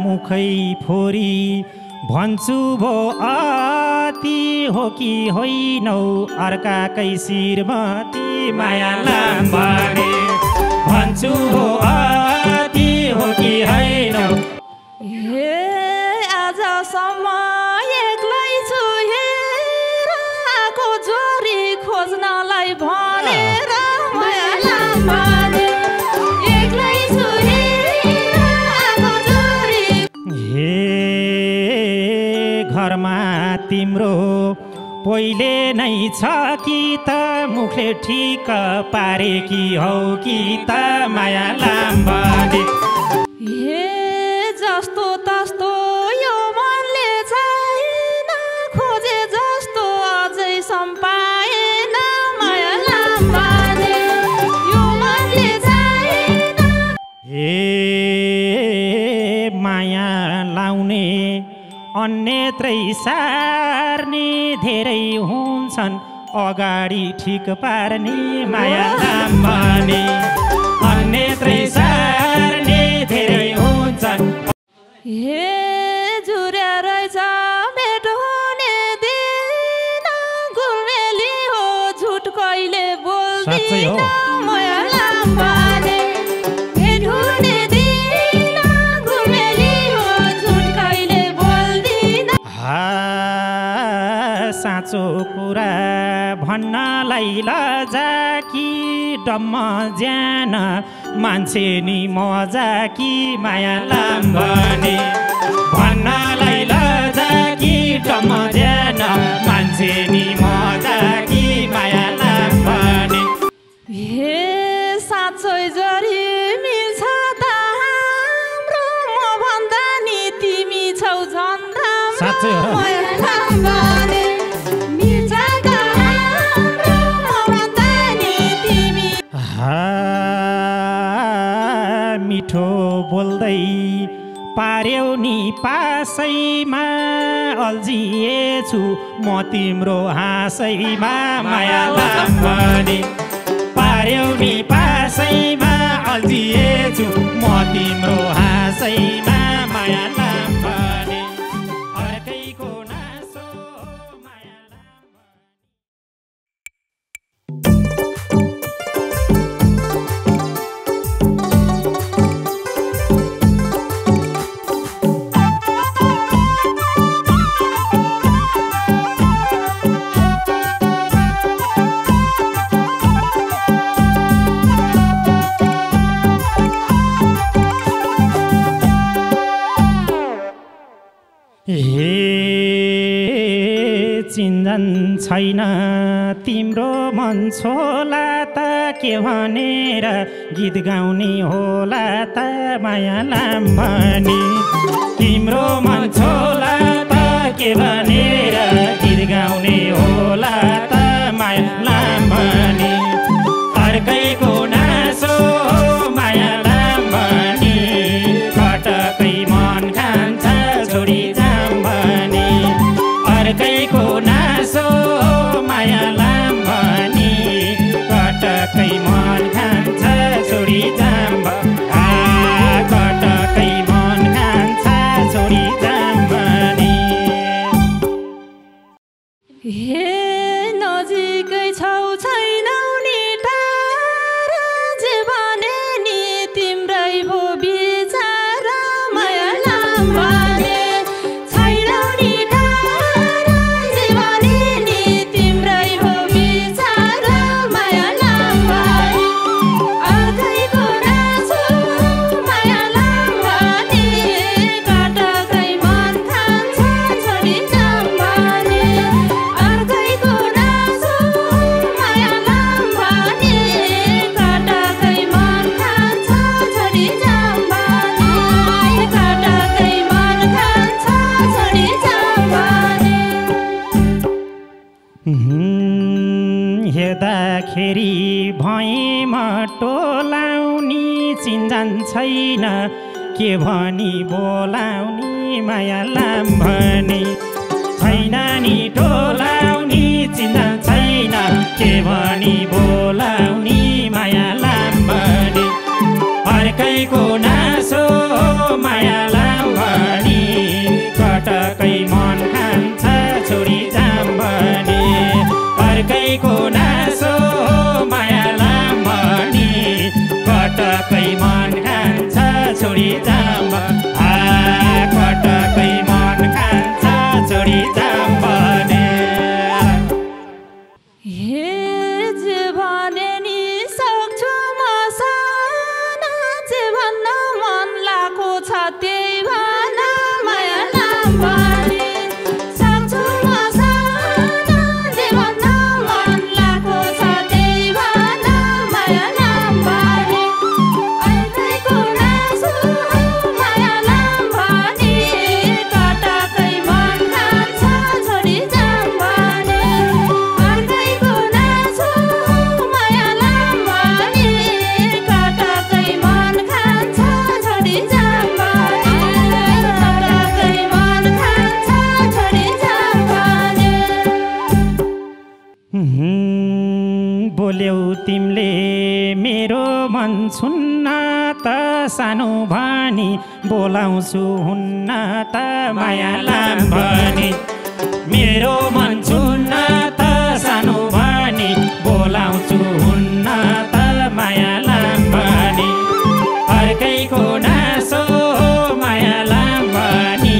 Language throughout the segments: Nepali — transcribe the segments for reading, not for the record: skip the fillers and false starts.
मुखै फोरी भन्छु भो अति हो कि होइनौ अर्काकै श्रीमती माया लाम्बाने भन्छु भो अति हो कि होइनौ हे आजसम्म एक्लै छु हेर आको जोरी खोज्नलाई भनेर माया लाम्बाने एक्लै छु हेर आको जोरी हे घरमा तिम्रो पहिले नै छ कि त मुखले ठिक पारे कि हौ कि त माया लाम्बाने हे जस्तो तस्तो यो मनले छैन खोजे जस्तो अझै सम्पाएन माया लाम्बाने यो मनले छैन हे माया लाउने अन्यत्रै सार्ने धेरै हुन्छन् अगाडि ठिक पार्ने माया लाम्बाने अन्यत्रै सार्ने धेरै हुन्छन् हे जुर्या रहेछ भेट हुने दिन गुलमेली हो झुट कहिले बोल्दिन माया लाम्बाने भेट हुने दिन गुलमेली हो झुट कहिले बोल्दिन साँचो कुरा भन्नलाई लजा कि डम्म ज्यान मान्छे नि मजा कि माया लाम्बाने भन्नलाई लजा कि डम्म ज्यान मान्छे नि मजा कि माया लाम्बाने हे साँच्चै जरी मिल्छ त हाम्रो म भन्दा नि तिमी छौ झन्दा साँच्चै हो माया लाम्बाने मिल्छ त हाम्रो म भन्दा नि तिमी मिठो बोल्दै पार्यौ नि पासैमा अल्झिएछु म तिम्रो हाँसैमा माया लाम्बाने पार्यौ नि पासैमा अल्झिएछु म तिम्रो हाँसैमा माया लाम्बाने अर्कैको नासो माया चिन्जन छैन तिम्रो मन छोला त के भनेर गीत गाउने होला त माया लाम्बाने तिम्रो मन छोला त के भनेर गीत गाउने होला त माया लाम्बाने अर्कैको नासो माया लाम्बाने कटकै मन खान्छ छोडी जाम्बाने अर्कैको नासो माया लाम्बाने कटकै मन खान्छ छोडी जाम्बा कटकै मन खान्छ छोडी जाम्बाने हे नजिकै छौ छैनौ नि टाढा जे भने नि तिम्रै भो विचार माया लाम्बाने छैनौ नि टाढा जे भने नि तिम्रै भो विचार माया लाम्बाने अर्कैको नासो माया लाम्बाने कटकै मन खान्छ छोडी जाम्बाने अर्कैको नासो माया लाम्बाने कटकै मन खान्छ छोडी जाम्बाने कटकै मन खान्छ छोडी जाम्बाने हेर्दाखेरि भैँमा टोलाउने चिन्जन छैन के भनी बोलाउने माया लाम्बाने छैन नि टोलाउने चिन्जन छैन के भनी बोलाउने माया लाम्बाने अर्कै अर्कैको नासो माया लाम्बनी कटकै मन खान्छ छोडी जाम भने अर्कैको नासो माया लाम्बनी कटकै मन खान्छ छोडी जाम कटकै मन खान्छ छोडी जाम भने हे जे भने नि सक्छु म साना जे भन्न मन लागेको छ त्यही भन माया लाम्बनी सक्छु म साना जे भन्न मन लागेको छ त्यही भन माया लाम्बनी अर्कैको नासो माया लाम्बनी कटकै मन खान्छ छोडी जाम भने अर्कैको नासो माया लाम्बनी कटकै मन खान्छ छोडी जाम भने कटकै मन खान्छ छोडी जाम भने बोल्यौ तिमीले मेरो मन छुन्न त सानो भनी बोलाउँछु हुन्न त माया लाम्बनी मेरो मन छुन्न त सानो भनी बोलाउँछु हुन्न त माया लाम्बनी अर्कैको नासो माया लाम्बनी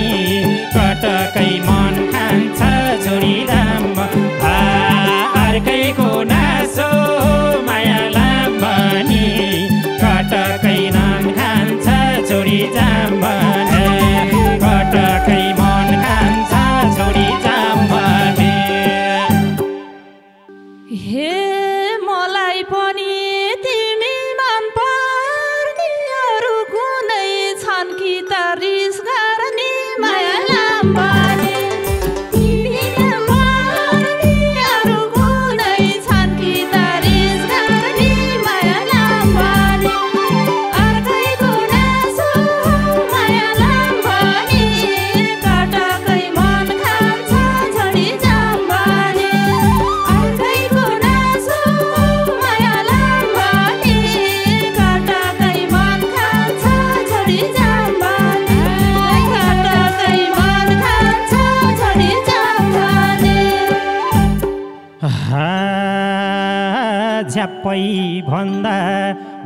कटकै मन खान्छ छोडी जाम अर्कैको नासो माया लाम्बनी कटकै मन खान्छ छोडी जाम भने कटकै मन खान्छ छोडी जाम भने हे मलाई पनि तिमी मन पर्ने अरू कुनै छन् कि त रिस गर्ने माया लाम्बनी तिमी पर्ने अरू कुनै छन् कि त रिस गर्ने माया लाम्बनी अर्कैको नासो माया लाम्बनी कटकै मन खान्छ छोडी जाम भने अर्कैको नासो माया लाम्बनी कटकै मन खान्छ छोडी जाम भने कटकै मन खान्छ छोडी जाम भने झ्याप्पै भन्दा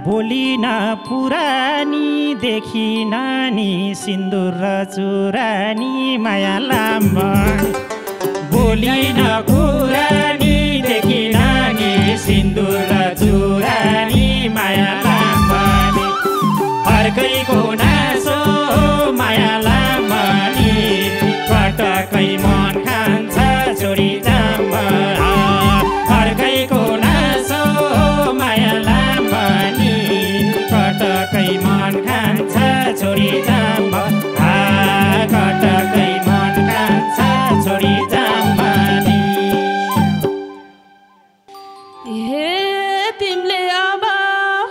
बोलिन पुरानी देखिन नि सिन्दुर र चुरानी माया लाम्बनी बोलिन पुरानी देखिन नि सिन्दुर र चुरानी माया लाम्बनी अर्कैको नासो माया लाम्बनी कटकै मन खान्छ छोडी जाम अर्कैको नासो माया लाम्बनी कटकै मन खान्छ छोडी जाम कटकै मन खान्छ छोडी जाम भने हे तिमीले अब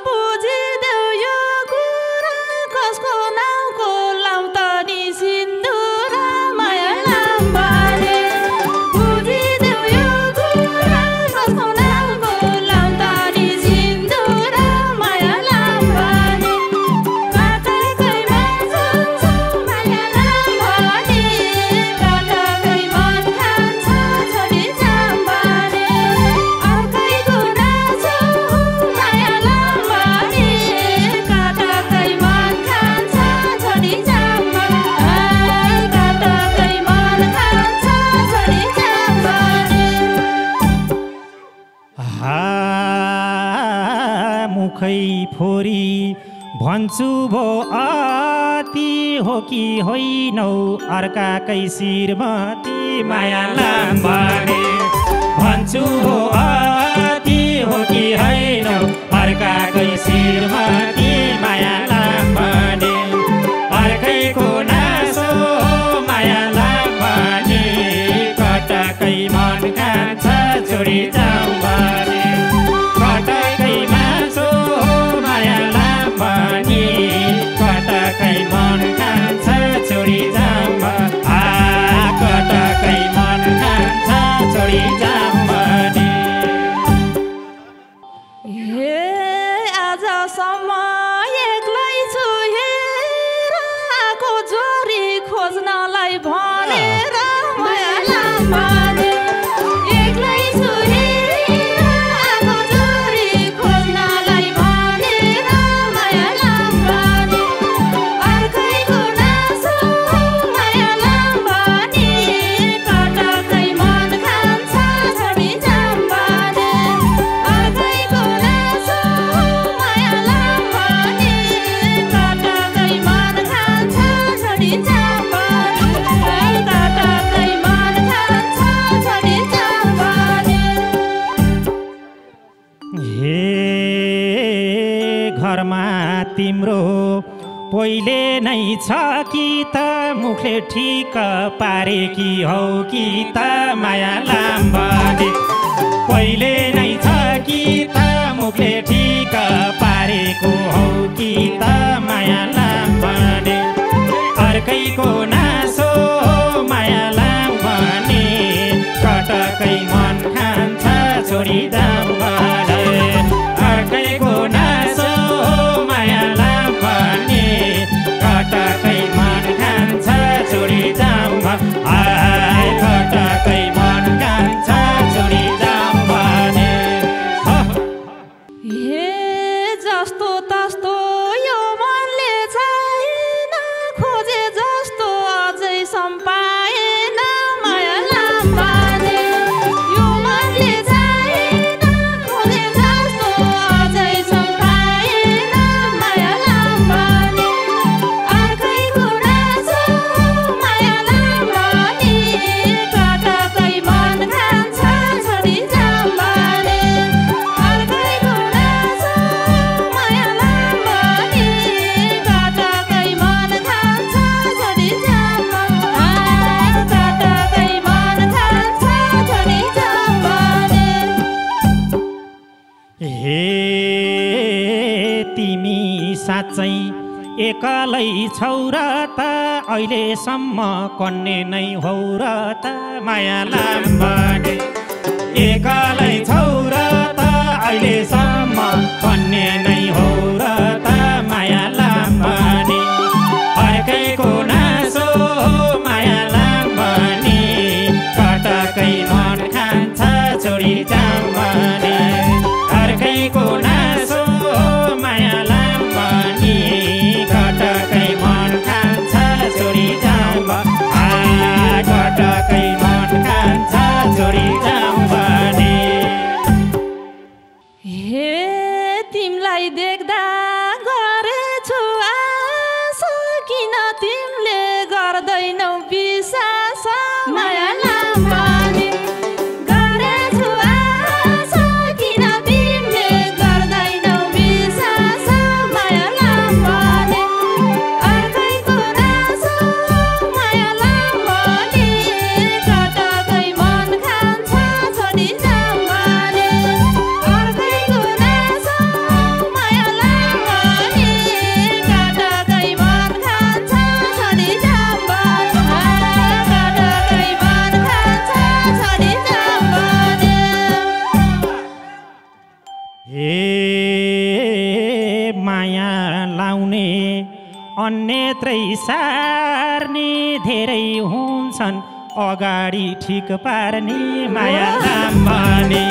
बुझिदेऊ यो कुरा कसको नाउँको लाउँ त नि सिन्दुर माया लाम्बनी बुझिदेऊ यो कुरा कसको नाउँको लाउँ त नि सिन्दुर माया लाम्बनी कटकै मन खान्छ माया लाम्बनी कटकै मन खान्छ छोडी जाम भने अर्कैको नासो माया लाम्बनी कटकै मन खान्छ छोडी जाम कटकै मन खान्छ छोडी जाम भने मुखै फोरी भन्छु भो अति हो कि होइनौ अर्काकै श्रीमती माया लाम्बनी भन्छु भो अति हो कि होइनौ अर्काकै श्रीमती माया लाम्बनी अर्कैको नासो माया लाम्बनी कटकै मन खान्छ छोडी जाम भने कटकै नासो माया लाम्बनी कटकै मन खान्छ छोडी जाम कटकै मन खान्छ छोडी जाम भने हे आजसम्म एक्लै पहिले नै छ कि त मुखले ठिक पारेकी हौ कि त माया लाम्बाने पहिले नै छ कि त मुखले ठिक पारेको हौ कि त माया लाम्बाने अर्कैको नासो माया लाम्बाने कटकै मन खान्छ छोरी दाम्बाने अर्कैको नासो माया लाम्बाने कटकै मन खान्छ छोरी दाम्बा कटकै मन खान्छ छोरी दाम्बाने हे जस्तो तस्तो यो मनले छैन खोजे जस्तो अझै सम्पाएन माया लाम्बाने यो मनले छैन खोजे जस्तो अझै सम्पाएन माया लाम्बाने अर्कैको नासो माया लाम्बाने कटकै मन खान्छ छोरी जाम्बाने अर्कैको नासो माया लाम्बाने कटकै मन खान्छ छोरी जाम्बाने कटकै मन खान्छ छोरी जाम्बाने हे तिमी साँच्चै एकलै छौ र त अहिलेसम्म कन्ने नै हौ र त माया लाम्बाने एकलै छौ र त अहिलेसम्म कन्ने नै हौ र त माया लाम्बाने अर्कैको नासो माया लाम्बाने कटकै मन खान्छ छोरी जाम्बाने अर्कैको नासो माया लाम्बाने कटकै मन खान्छ छोरी जाम्बा कटकै मन खान्छ छोरी जाम्बाने हे तिमीलाई देख्दा गरेछु आश किन तिमीले गर्दैनौ विश्वास माया लाम्बाने गरेछु आश किन तिमीले गर्दैनौ विश्वास माया लाम्बाने अर्कैको नासो माया लाम्बाने कटकै मन खान्छ छोरी जाम्बाने अर्कैको नासो माया लाम्बाने कटकै मन खान्छ छोरी जाम्बाने कटकै मन खान्छ छोरी जाम्बाने हे माया लाउने अन्यत्रै सार्ने धेरै हुन्छन् अगाडि ठिक पार्ने माया लाम्बाने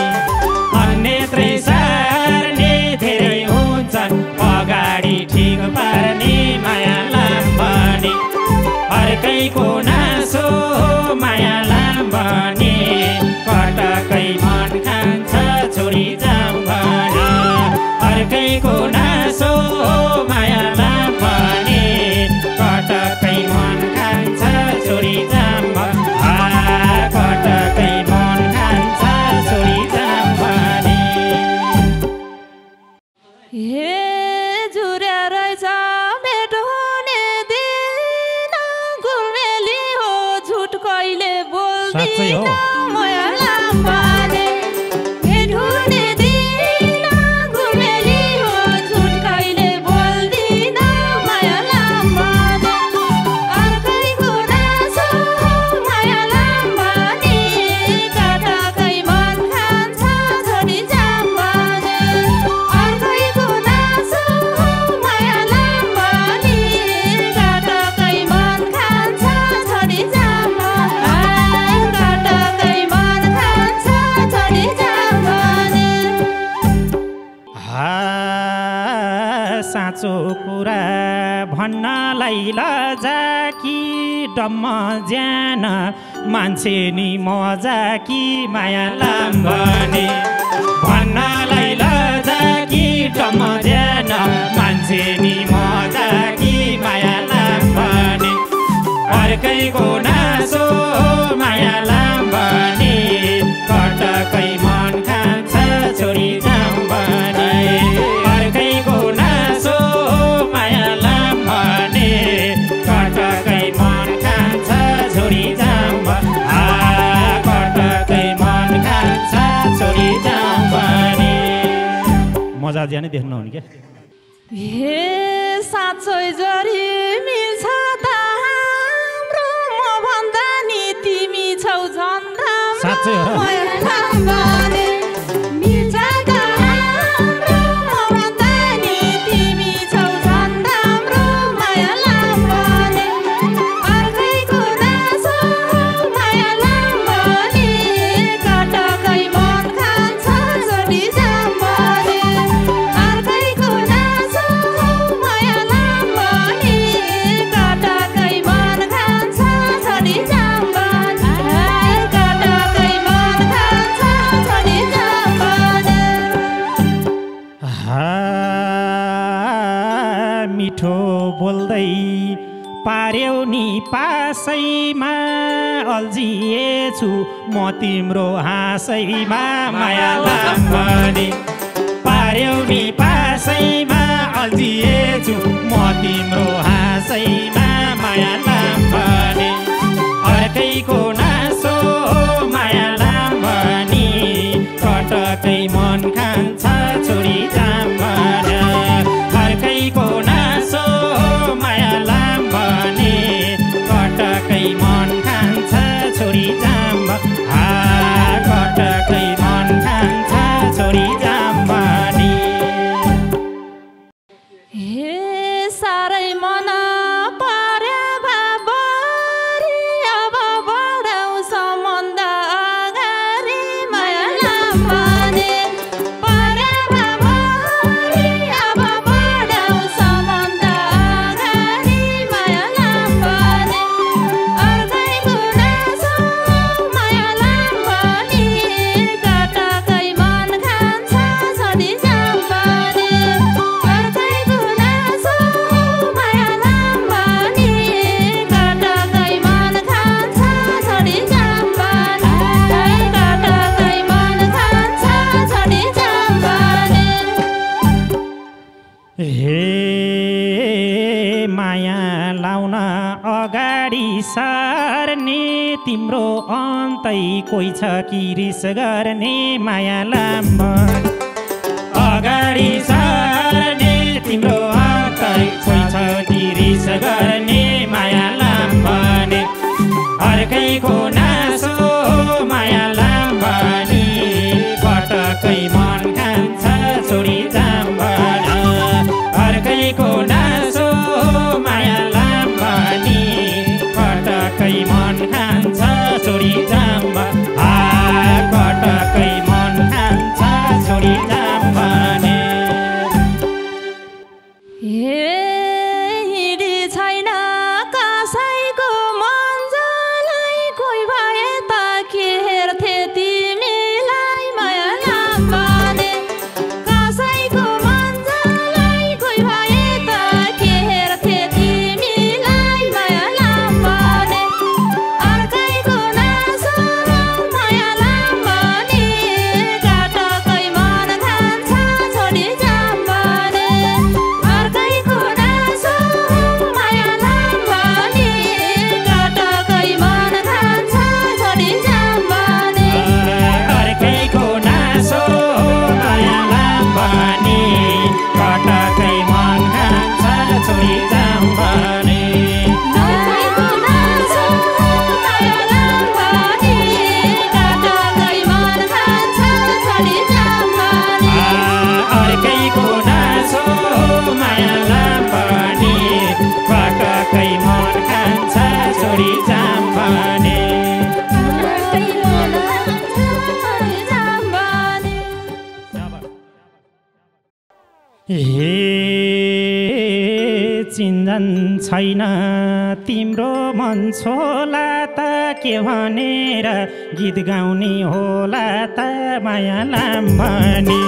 अन्यत्रै सार्ने धेरै हुन्छन् अगाडि ठिक पार्ने माया लाम्बाने अर्कैको नासो माया लाम्बाने कटकै मन खान्छ छोरी जाम्बाने अर्कैको नासो माया लाम्बाने कटकै मन खान्छ छोरी जाम्बा कटकै मन खान्छ छोरी जाम्बाने हे जुर्या रहेछ भेट हुने दिन गुल्मेली हो झुट कहिले साँच्चै हो? बोल्दिन माया लाम्बाने भेट हुने दिन गुल्मेली हो झुट कहिले बोल्दिन माया लाम्बाने अर्कैको नासो माया लाम्बाने कटकै मन खान्छ छोरी जाम्बाने अर्कैको नासो माया लाम्बाने कटकै मन खान्छ छोरी जाम्बाने कटकै मन खान्छ छोरी जाम्बाने साँचो कुरा भन्नलाई लजा कि डम्म ज्यान मान्छे नि मजा कि माया लाम्बाने भन्नलाई लजा कि डम्म ज्यान मान्छे नि मजा कि माया लाम्बाने अर्कैको नासो माया लाम्बाने कटकै मन खान्छ छोरी जाम्बाने अर्कैको नासो माया लाम्बाने मजा ज्यानै देख्नुहुने क्या हे साँच्चै जरी मिल्छ त हाम्रो मभन्दा नि तिमी छौ झन्दा साँच्चै हो र? मिल्छ त हाम्रो मभन्दा नि तिमी छौ झन्दा माया लाम्बने अर्कैको नासो माया लाम्बने कटकै मन खान्छ छोडी जाम्बने अर्कैको नासो माया लाम्बने कटकै मन खान्छ छोडी जाम्बने कटकै मन खान्छ छोडी जाम्बने मिठो बोल्दै पार्यौ नि पासैमा अल्झिएछु म तिम्रो हाँसैमा माया लाम्बने पार्यौ नि पासैमा अल्झिएछु म तिम्रो हाँसैमा माया लाम्बने अर्कैको नासो माया लाम्बने कटकै मन खान्छ छोडी जाम्बने अर्कैको नासो माया लाम्बने कटकै मन खान्छ छोडी जाम्ब कटकै मन खान्छ छोडी जाम्बने हे साह्रै मन पर्यो बाबरी अब बढाउ सम्बन्ध अगाडि माया लाम्बने पर्यो बाबरी अब बढाउ सम्बन्ध अगाडि माया लाम्बने अर्कैको नासो माया लाम्बने कटकै मन खान्छ छोडी जाम्बने अर्कैको नासो माया लाम्बने कटकै मन खान्छ छोडी जाम्बने कटकै मन खान्छ छोडी जाम्बने हे माया लाउन अगाडि सार्ने तिम्रो अन्तै कोही छ कि रिस गर्ने माया लाम्बने अगाडि सार्ने तिम्रो अन्तै कोही छ कि रिस गर्ने माया लाम्बने अर्कैको नासो माया लाम्बने कटकै मन खान्छ छोडी जाम्बने अर्कैको नासो माया लाम्बने कटकै मन खान्छ छोडी जाम्ब कटकै मन खान्छ छोडी जाम्बने हे हिँडी छैन कसैको मन्जलाई कोही भए त के हेर्थे तिमीलाई माया लाम्बने कसैको मन्जलाई कोही भए त के हेर्थे तिमीलाई माया लाम्बने अर्कैको नासो माया लाम्बने कटकै मन खान्छ छोडी जाम्बने अर्कैको नासो माया लाम्बने कटकै मन खान्छ छोडी जाम्बने अर्कैको नासो माया लाम्बने कटकै मन खान्छ छोडी जाम्बने अर्कैको नासो माया लाम्बने कटकै मन खान्छ छोडी जाम्बने अर्कैको नासो माया लाम्बने कटकै मन खान्छ छोडी जाम्बने हे चिन्जन छैन तिम्रो मन छोला त के भनेर गीत गाउने होला त माया लाम्बने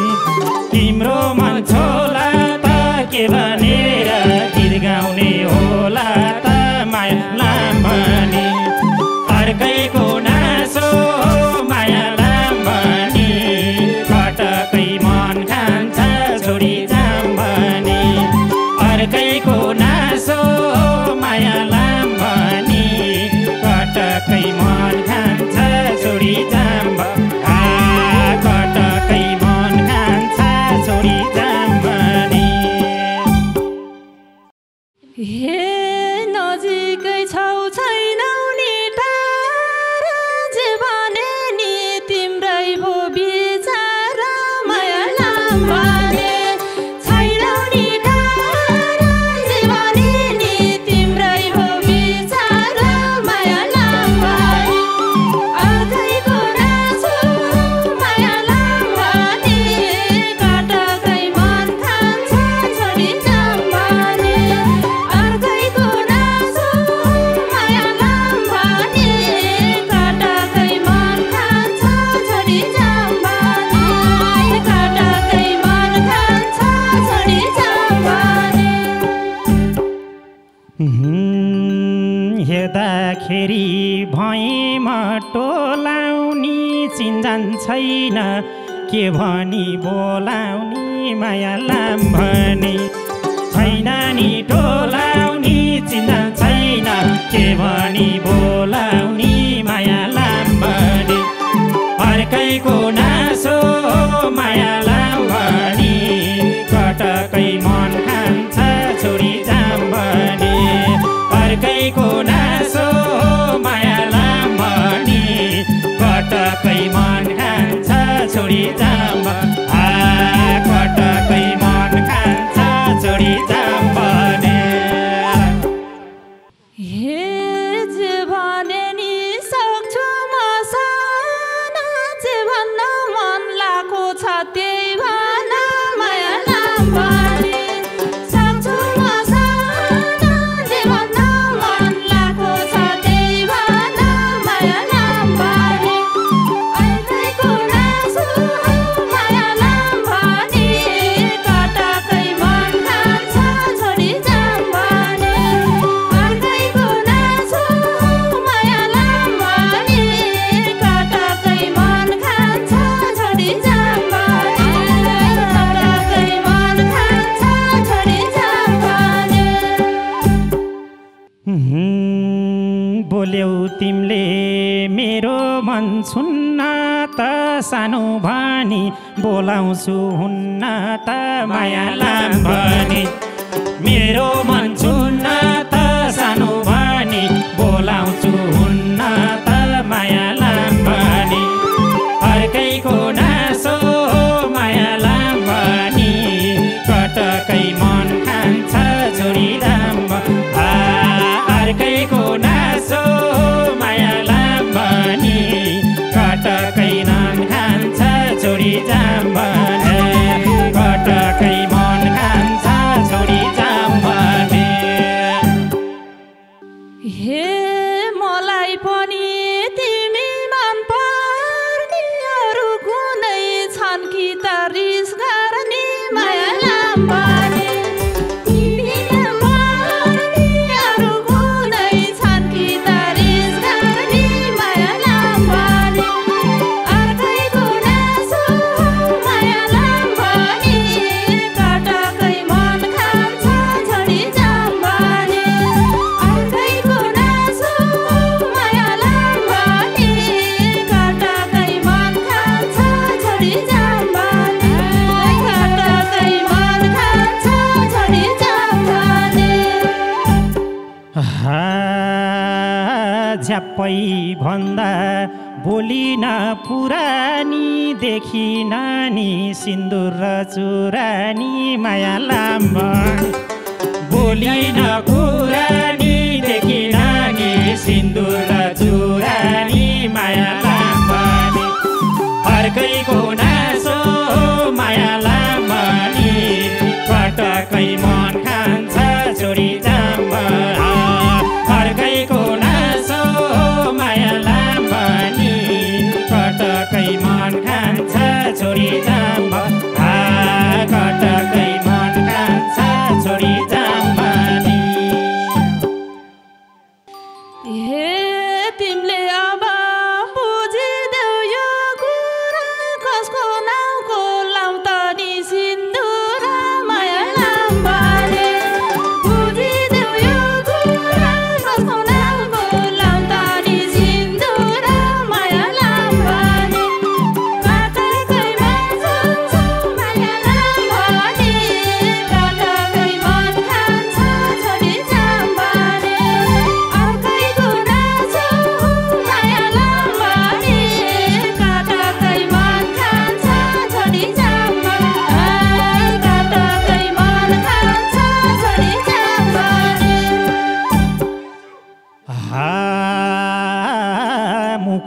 तिम्रो मन छोला त के भनेर गीत गाउने होला त माया लाम्बने अर्कैको नासो माया लाम्बने कटकै मन खान्छ छोडी जाम्बने अर्कैको नासो माया लाम्बने कटकै मन खान्छ छोडी जाम्ब कटकै मन खान्छ छोडी जाम्ब हे नजिकै छौ छैनौ नि टाढा जे भने नि तिम्रै भो विचार माया लाम भने छैनौ नि टाढा जे भने नि तिम्रै भो विचार माया लाम भने अर्कैको नासो माया लाम भने काटाकै मन खान्छ छोडी जाम भने अर्कैको नासो माया लाम भने काटाकै मन खान्छ छोडी जाम भने काटाकै मन खान्छ छोडी जाम भने हेर्दाखेरि भैँमा टोलाउने चिन्जान छैन के भनी बोलाउने माया लाम भने छैन नि टोलाउने चिन्जान छैन के भनी बोलाउने माया लाम भने अर्कैको नासो माया लाम भने कटकै मन खान्छ छोडी जाम भने अर्कैको नासो माया लाम भने कटकै मन खान्छ छोडी जाम कटकै मन खान्छ छोडी जाम भने हे जे भने नि सक्छु म साना जे भन्न मन लागेको छ त्यही भन माया लाम भने सक्छु म साना जे भन्न मन लागेको छ त्यही भन माया लाम भने अर्कैको नासो माया लाम भने काटाकै मन खान्छ छोडी जाम भने अर्कैको नासो माया लाम भने काटाकै मन खान्छ छोडी जाम भने काटाकै मन खान्छ छोडी जाम भने बोल्यौ तिमीले मेरो मन सुन्न त सानो भनी बोलाउँछु हुन्न त माया लाम भने मेरो मन सुन्न त सानो भनी बोलाउँछु हुन्न त माया लाम भने अर्कैको नासो माया लाम भने कटकै मन खान्छ छोडी जाम अर्कैको नासो माया लाम भने कटकै मन खान्छ छोडी जाम भने कटकै मन खान्छ छोडी जाम भने हे मलाई पनि तिमी मन पर्ने अरू कुनै छन् कि त रिस गर्ने माया लाम भने तिमी पर्ने अरू कुनै छन् कि त रिस गर्ने माया लाम भने अर्कैको नासो माया लाम भने काटाकै मन खान्छ छोडी जाम भने अर्कैको नासो माया लाम भने काटाकै मन खान्छ छोडी जाम भने काटाकै मन खान्छ छोडी जाम भने झ्याप्पै भन्दा बोलिन पुरानी देखिन नि सिन्दुर र चुरानी माया लाम भने बोलिन पुरानी देखिन नि सिन्दुर र चुरानी माया लाम भने अर्कैको नासो माया लाम भने कटकै मन खान्छ छोडी जाम भने अर्कैको नासो माया लाम भने कटकै मन खान्छ छोडी जाम कटकै मन खान्छ छोडी जाम भने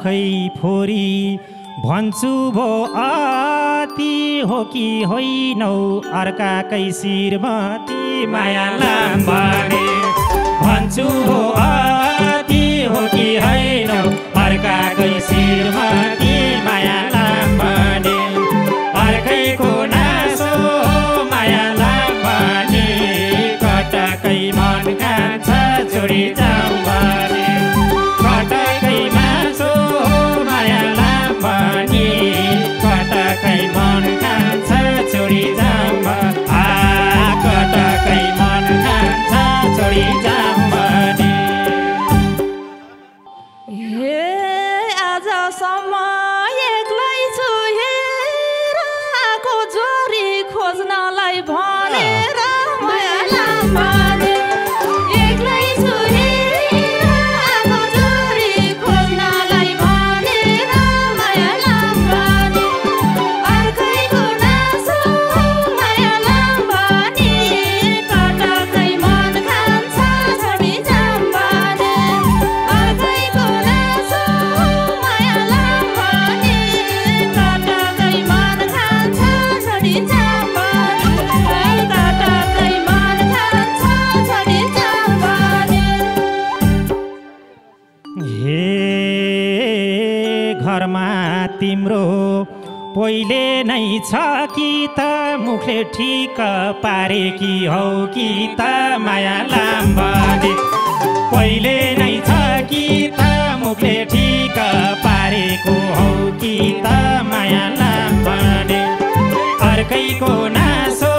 मुखै फोरी भन्छु भो अति हो कि होइनौ अर्काकै श्रीमती माया लाम्बाने भन्छु भो अति हो कि होइनौ अर्काकै श्रीमती माया लाम्बाने अर्कैको नासो माया लाम्बाने कटकै मन कान्छ छोडी जाऊ भने कटकै नासो माया लाम्बाने कटकै मन कान्छ छोडी जाऊ कटकै मन कान्छ छोडी जाऊ भने हे आजसम्म एक्लै छु हेर आएको जोरी खोज्नलाई भनेर माया लाम्बाने एक्लै छु हेर आएको जोरी खोज्नलाई भनेर माया लाम्बाने अर्कैको नासो माया लाम्बाने कटकै मन खान्छ छोडी जाऊ भने अर्कैको नासो माया लाम्बाने कटकै मन खान्छ छोडी जाऊ भने कटकै मन खान्छ छोडी जाऊ भने हे घरमा तिम्रो पहिले नै छ कि त मुखले ठिक पारेकी हौ कि त माया लाम्बाने पहिले नै छ कि त मुखले ठिक पारेको हौ कि त माया लाम्बाने अर्कैको नासो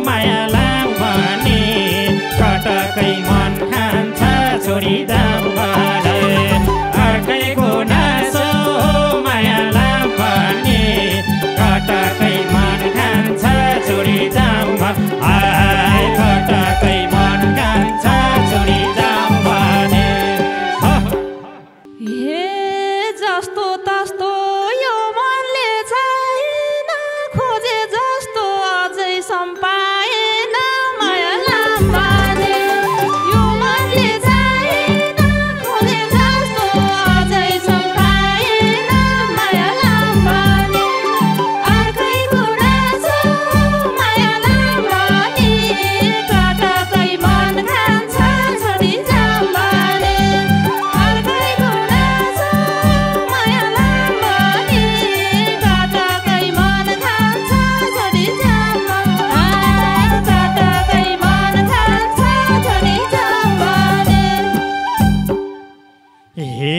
माया लाम्बाने कटकै मन खान्छ छोडी जाऊ भने अर्कैको नासो माया लाम्बाने कटकै मन खान्छ छोडी जाऊ कटकै मन खान्छ छोडी जाऊ भने हे जस्तो तस्तो यो मनले छैन खोजे जस्तो अझै सम्पाएन माया लाम्बाने यो मनले छैन खोजे जस्तो अझै सम्पाएन माया लाम्बाने अर्कैको नासो माया लाम्बाने कटकै मन खान्छ छोडी जाऊ भने अर्कैको नासो माया लाम्बाने कटकै मन खान्छ छोडी जाऊ कटकै मन खान्छ छोडी जाऊ भने हे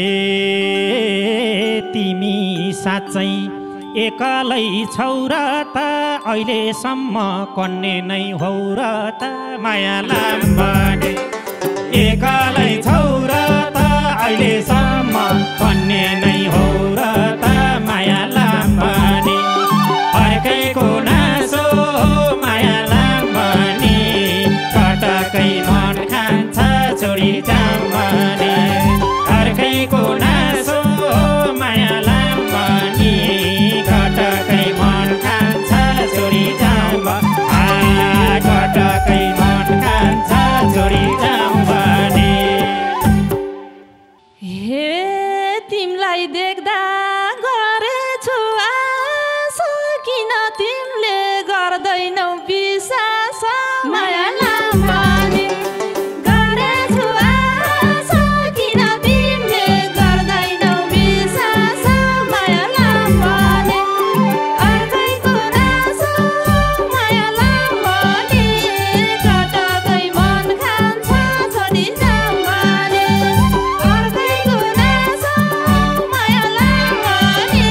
तिमी साँच्चै एकलै छौ र त अहिलेसम्म कन्ने नै हौ र त माया लाम्बाने एकलै छौ र त अहिलेसम्म कन्ने नै हौ र त माया लाम्बाने अर्कैको नासो माया लाम्बाने कटकै मन खान्छ छोडी जाऊ भने अर्कैको नासो माया लाम्बाने कटकै मन खान्छ छोडी जाऊ कटकै मन खान्छ छोडी जाऊ भने हे तिमीलाई देख्दा गरेछु आश किन तिमीले गर्दैनौ विश्वास माया लाम्बाने गरेछु आश किन तिमीले गर्दैनौ विश्वास माया लाम्बाने अर्कैको नासो माया लाम्बाने कटकै मन खान्छ छोडी जाऊ भने अर्कैको नासो माया लाम्बाने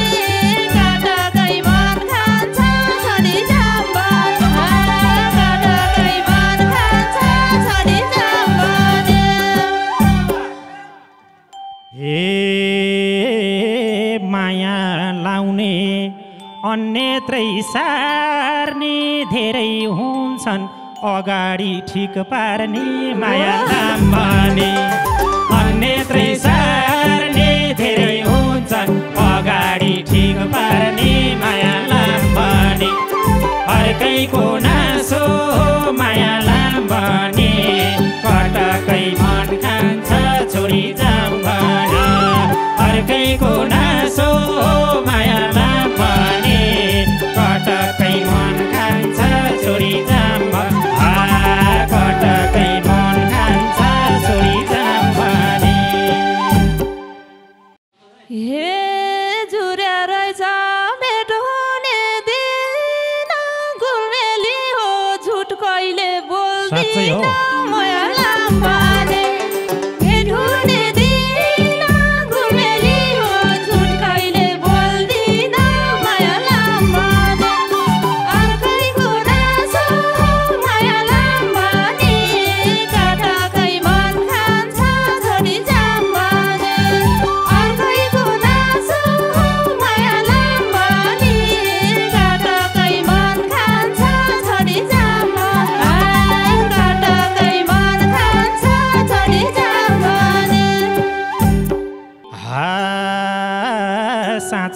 कटकै मन खान्छ छोडी जाऊ भने कटकै मन खान्छ छोडी जाऊ भने हे माया लाउने अन्यत्रै सार्ने धेरै हुन्छन् अगाडि ठिक पार्ने माया लाम्बाने अन्यत्रै सार्ने धेरै हुन्छन् अगाडि ठिक पार्ने माया लाम्बाने अर्कैको नासो माया लाम्बाने कटकै मन खान्छ छोडी जाऊ भने अर्कैको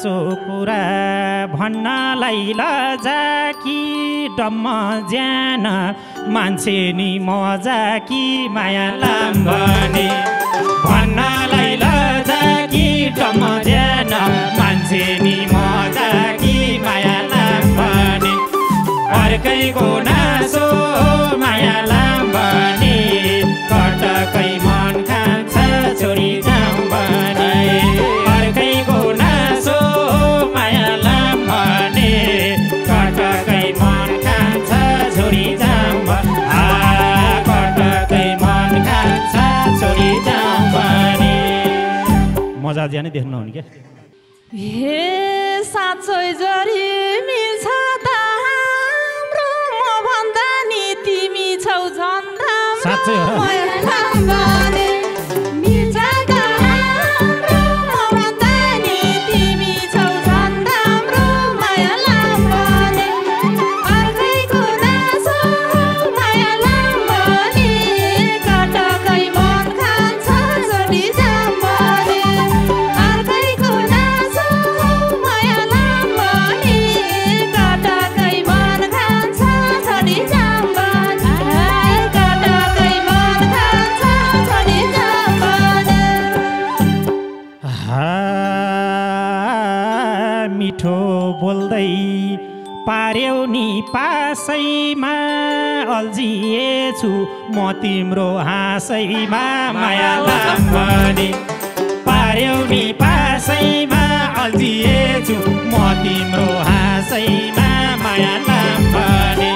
साँचो कुरा भन्नलाई लजा कि डम्म ज्यान मान्छे नि मजा कि माया लाम्बने भन्नलाई लजा कि डम्म ज्यान मान्छे नि मजा कि माया लाम्बने अर्कैको नासो माया लाम्बने कटकै मन खान्छ छोरी जाम्बने अर्कैको नासो माया लाम्बने कटकै मन खान्छ छोरी जाम्ब कटकै मन खान्छ छोरी जाम्बने मजा ज्यानै देख्नुहुने क्या हे साँच्चै जरी मिल्छ त हाम्रो म भन्दा नि तिमी छौ झन्दा साँच्चै हो मिल्छ त हाम्रो म भन्दा नि तिमी छौ झन्दा हाम्रो माया लाम्बने अर्कैको नासो माया लाम्बने कटकै मन खान्छ छोरी जाम्बने अर्कैको नासो माया लाम्बने कटकै मन खान्छ छोरी जाम्बने कटकै मन खान्छ छोरी जाम्बने मिठो बोल्दै पार्यौ नि पासैमा अल्झिएछु म तिम्रो हाँसैमा माया लाम्बने पार्यौ नि पासैमा अल्झिएछु म तिम्रो हाँसैमा माया लाम्बने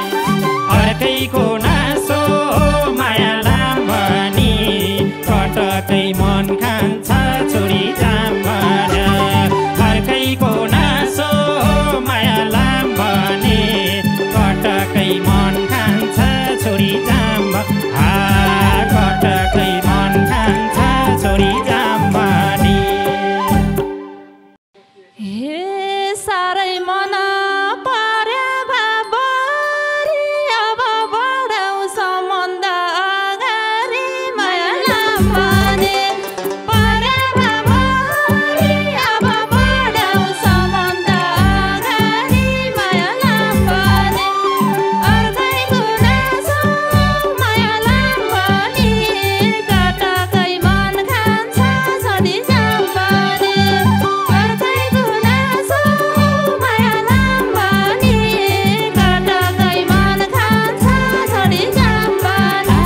अर्कैको नासो माया लाम्बने कटकै मन खान्छ छोरी जाम्बने अर्कैको नासो माया लाम्बने कटकै मन खान्छ छोरी जाम्ब कटकै मन खान्छ छोरी जाम्बने हे साह्रै मन पर्यो बाबरी अब बढाउ सम्बन्ध अगाडि माया लाम्बने पर्यो बाबरी अब बढाउ सम्बन्ध अगाडि माया लाम्बने अर्कैको नासो माया लाम्बने कटकै मन खान्छ छोरी जाम्बने अर्कैको नासो माया लाम्बने कटकै मन खान्छ छोरी जाम्बने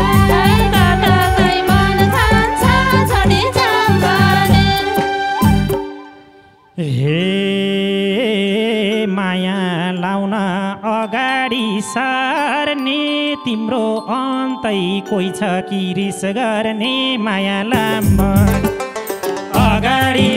कटकै मन खान्छ छोरी जाम्बने हे माया लाउन अगाडि सर्ने तिम्रो अन्तै कोही छ कि रिस गर्ने माया लाम्ब अगाडि